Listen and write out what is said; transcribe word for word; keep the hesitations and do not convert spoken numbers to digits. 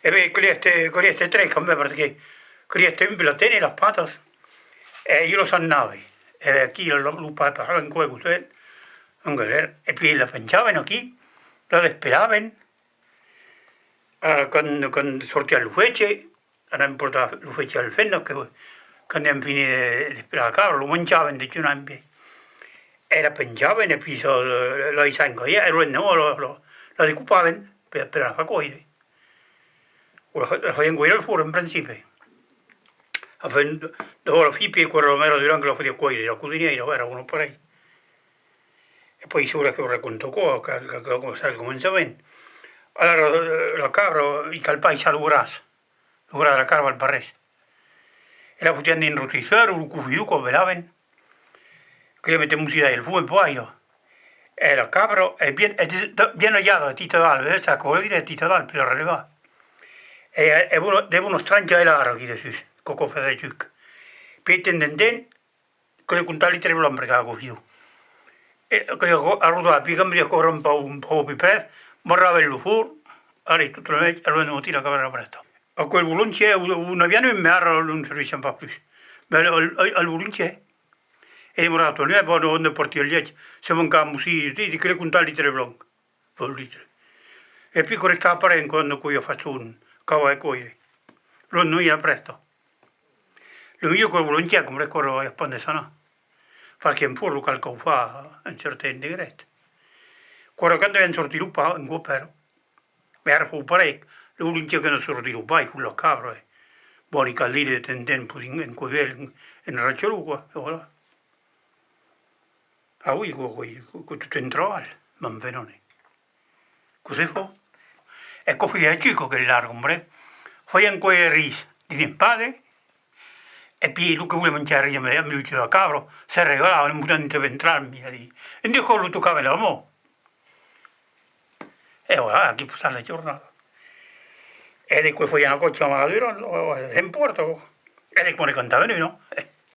E ben, caliá èstre, caliá èstre tres quand même, perque caliá èstre un per la téner, las patas, e ieu las annavi. E ben, aquí, lo, lo, lo paire passava un còp de costat, un galet, e puèi la penjavan aquí, la despelavan, e quand, quand sortiá lo fetge, anàvem portar lo fetge a la femna, que, quand èm finit de, de despelar la cabra, lo manjavan, dejunavan bien. E la penjavan, e puèi la, la, la laissavan caire, e lo lendeman la, la, la decopavan per, per la far còire. O la, la fasián còire al forn, en principi. Enfin, d'abòrd la fasián, puèi aquò èra la mèra Durand que la fasiá còire, la cosinièira, èra un aparelh. E puèi, se volètz que vos raconte aquò, que, que, que, que al començament. Alara, eh, la cabra, i cal pas aissar lo gras. Lo gras de la cabra val pas res. E la fotián dins un rostisseur o lo cofidor, aquò apelavan. Que li metem un cirat al fòc, e puèi, e la cabra es bien, es de, bien alhada, tita dalt, eh, sas aquò vòl dire, tita dalt, per la relevar. E, e bona, de bona estranja de lard aquí dessús, aquò, aquò fasiá juc. Puèi, de temps en temps, que li contar litre blanc per cada cofidor. E que li arrosava, puèi quand vesiá aquò èra un pauc, un pauc pus près, barravan lo forn, allez, tot lo mèg, e lo matin la cabra èra prèsta. Aquel bolongièr, o, o n'avián un, mès ara lo servisson pas pus. Mès al, al, al, al bolongièr. E demorava tot nuèch, bon, ont partir al lièch, se mancava un bocin, di, di que li contar litre blanc. Bon, litre. E puèi, aquò rescava parelh quand aquò aviá fach son, acabat de còire. Lo, non, èra prèsta. Lo milhor aquò, lo bolongièr, coma aquò, es pas de sanar. Far qu'en forn lo cal caufar un certain degre. Quora quand devián sortir lo pan, un còp èra. Mès ara fau parelh, lo bolongièr que ne sortirà pas, i fot la cabra, eh. Bon, i cal dire de temps en temps, un, un còp d'uèlh, un, un rachalon, quoi, e voilà. Ah oui, quoi, oui, que, que tot un trabalh, m'envenone. Que se fa? E aquò fasiá juc, aquel lard, comprenètz? Fasián còire ris dins un pade, e puèi lo que voliá manjar ris amb, amb l'uèlh de la cabra, se regalava, un botan de ventral, mira, di. Un de còps lo tocavan la man. E voilà, aquí passava la jornada. E de còps fasián aquò, chamar Durand, non? N'empòrta, aquò. E de còps ne cantavan un, non?